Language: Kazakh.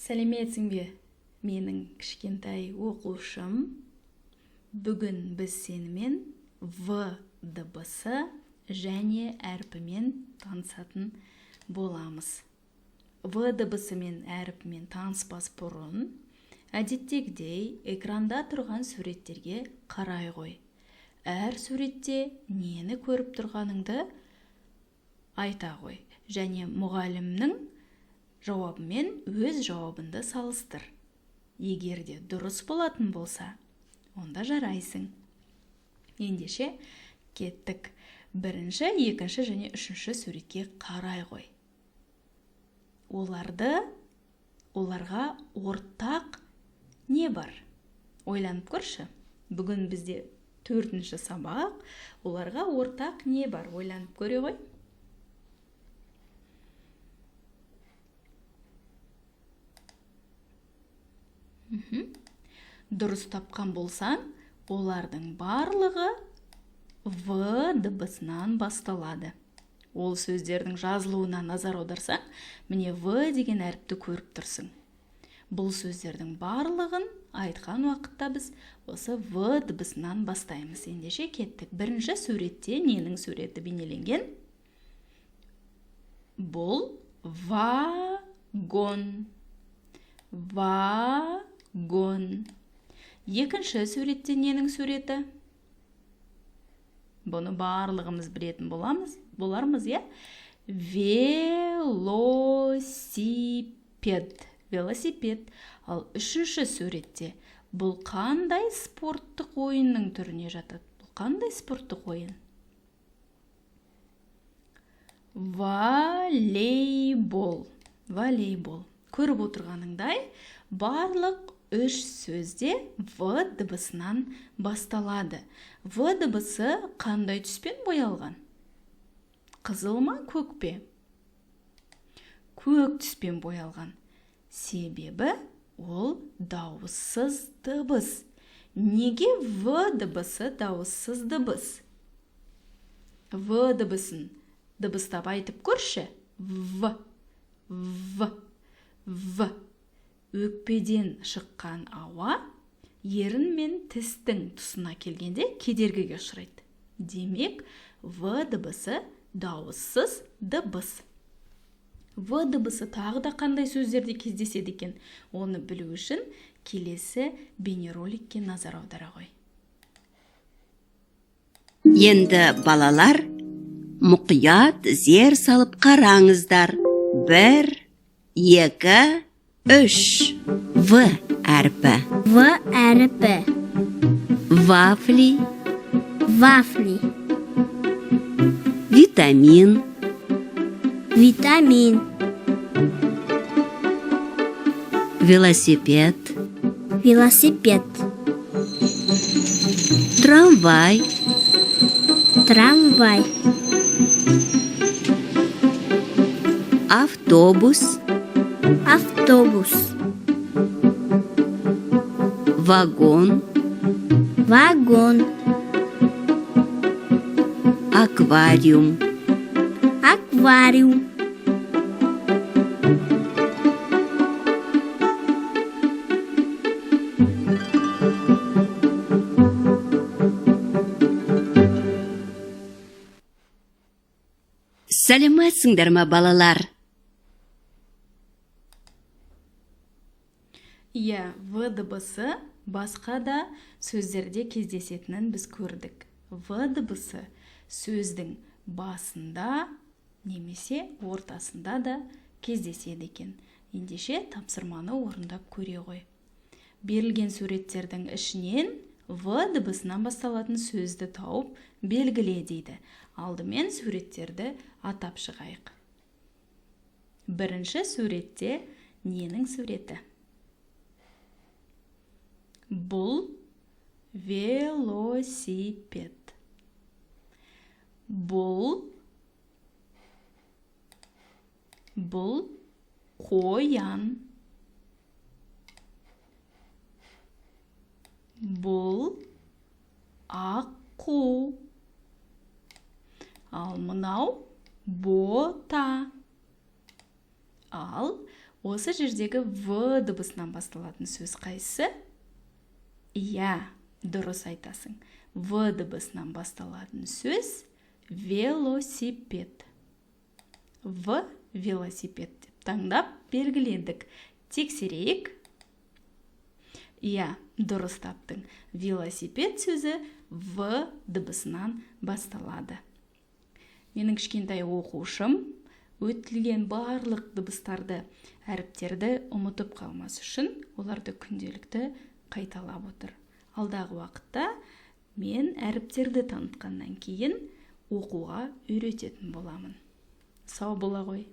Сәлеметсің бе, менің кішкентай оқушым? Бүгін біз сенімен В дыбысы және әрпімен танысатын боламыз. В дыбысы мен әрпімен таныспас бұрын, әдеттегідей экранда тұрған суреттерге қарай ғой. Әр суретте нені көріп тұрғаныңды айта ғой және мұғалімнің жауабымен өз жауабыңды салыстыр. Егер де дұрыс болатын болса, онда жарайсың. Ендеше, кеттік. Бірінші, екінші және үшінші суретке қарай ғой. Оларға ортақ не бар? Ойланып көрші. Бүгін бізде төртінші сабақ. Оларға ортақ не бар? Ойланып көре ғой. Дұрыс тапқан болсаң, олардың барлығы В дыбысынан басталады. Ол сөздердің жазылуына назар аударсаң, міне В деген әріпті көріп тұрсың. Бұл сөздердің барлығын айтқан уақытта біз осы В дыбысынан бастаймыз. Ендеше кеттік. Бірінші суретте ненің суреті бейнеленген? Бұл вагон. Вагон. Екінші суретте ненің суреті? Бұны барлығымыз білетін болармыз, иә? Велосипед. Велосипед. Ал үшінші суретте бұл қандай спорттық ойынның түріне жатады? Бұл қандай спорттық ойын? Волейбол. Волейбол. Көріп отырғаныңдай, барлық үш сөзде В дыбысынан басталады. В дыбысы қандай түспен боялған? Қызыл ма, көк пе? Көк түспен боялған. Себебі ол дауыссыз дыбыс. Неге В дыбысы дауыссыз дыбыс? В дыбысын дыбыстап айтып көрші. В, В, В. Өкпеден шыққан ауа ерін мен тістің тұсына келгенде кедергіге ұшырайды. Демек, В дыбысы дауыссыз дыбыс. В дыбысы тағы да қандай сөздерде кездеседі екен? Оны білу үшін келесі бейнероликке назар аудара ғой. Енді балалар, мұқият зер салып қараңыздар. 1, 2, 3. В әрпі. В әрпі. Вафли. Вафли. Витамин. Витамин. Велосипед. Велосипед. Трамвай. Трамвай. Автобус. Автобус. Вагон. Вагон. Аквариум. Аквариум. Сәлеметсіңдер ме, балалар? Иә, В дыбысы басқа да сөздерде кездесетінін біз көрдік. В дыбысы сөздің басында немесе ортасында да кездеседі екен. Ендеше тапсырманы орындап көре ғой. Берілген суреттердің ішінен В дыбысынан басталатын сөзді тауып белгіле дейді. Алдымен суреттерді атап шығайық. Бірінші суретте ненің суреті? Бұл велосипед. Бұл қоян. Бұл аққу. Ал мынау бота. Ал Осы жердегі В дыбысынан басталатын сөз қайсысы? Иә, дұрыс айтасың. В дыбысынан басталатын сөз – велосипед. В, велосипед деп таңдап белгіледік. Тексерейік. Иә, дұрыс таптың. Велосипед сөзі В дыбысынан басталады. Менің кішкентай оқушым өтілген барлық дыбыстарды, әріптерді ұмытып қалмас үшін оларды күнделікті қайталап отыр. Алдағы уақытта мен әріптерді танытқаннан кейін оқуға үйрететін боламын. Сау бола ғой.